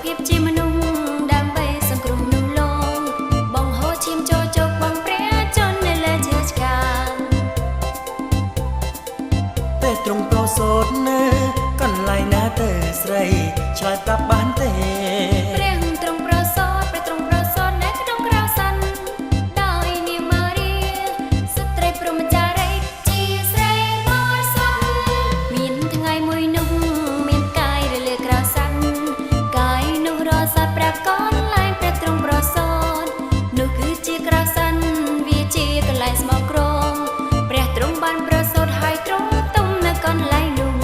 ភាពជាមនុស្សដើម្បីសង្គ្រោះមនុស្សលោកបងហូរឈាមចូលជោគបងព្រះជន្មនៅលើឈើឆ្កាង ពេលទ្រង់ប្រសូតនៅកន្លែងណាទៅស្រីឆ្លើយប្រាប់បានទេ ព្រះទ្រង់ប្រសូតព្រះទ្រង់ប្រសូតនៅក្នុងក្រោសិនដោយនាងម៉ារីស្ត្រីព្រហ្មចារីជាស្រីបរិសុទ្ធមានថ្ងៃមួយនោះមានកាយរលើក្រោសិនកាយនោះរស័ព្ទប្រកនឡើងព្រះទ្រង់ប្រសូតនោះគឺជាក្រោសិនវាជាកន្លែងស្មោកគ្រងព្រះទ្រង់បានប្រសូតហើយទ្រង់ទុំនៅកន្លែងនោះ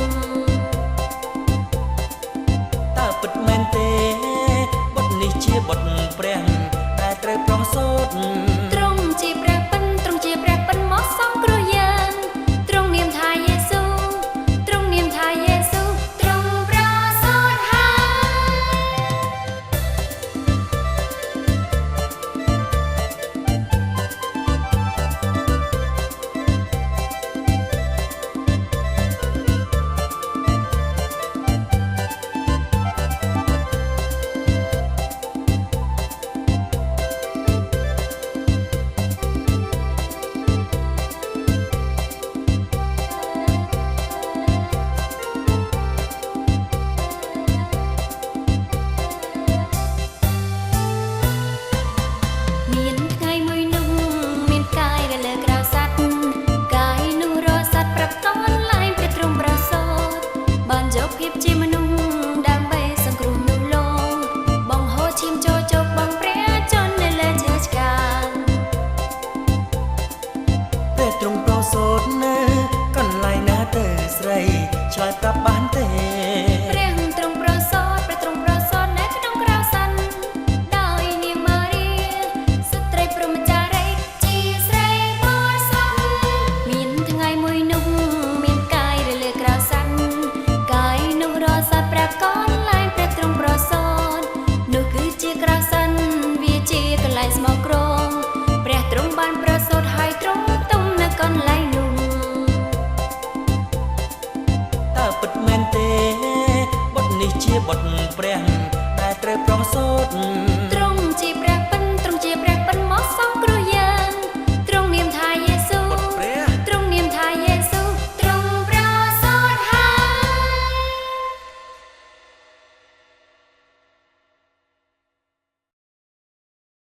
តើពិតមែនទេបុត្រនេះជាបុត្រព្រះតែត្រូវប្រសូត ទ្រង់ជាព្រះពិនទ្រង់ជាព្រះពិនមកសង្គ្រោះយើងទ្រង់នាមថាយេស៊ូទ្រង់នាមថាយេស៊ូទ្រង់ប្រសូតហើយ មានថ្ងៃមួយនោះមានកាយដែលលើក្រៅសត្វកាយនោះរសត្វប្រកនឡើងព្រះទ្រង់ប្រសូតបានយកភាពជាមនុស្សដើម្បីសង្គ្រោះមនុស្សលោកបងហូរឈាមចូលជោគបងព្រះជន្មនៅលើឈើឆ្កាង ពេលទ្រង់ប្រសូតនៅកន្លែងណាទៅស្រីឆ្លើយប្រាប់បានទេ ព្រះទ្រង់ប្រសូតព្រះទ្រង់ប្រសូតនៅក្នុងក្រោសិនដោយនាងម៉ារីស្ត្រីព្រហ្មចារីជាស្រីបរិសុទ្ធមានថ្ងៃមួយនោះមានកាយរលើក្រោសិនកាយនោះរស័ព្ទប្រកនឡើងព្រះទ្រង់ប្រសូតនោះគឺជាក្រោសិនវាជាកន្លែងស្មោកគ្រងព្រះទ្រង់បានប្រសូតហើយទ្រង់ទុំនៅកន្លែងនោះ តើពិតមែនទេបុត្រនេះជាបុត្រព្រះតែត្រូវប្រសូត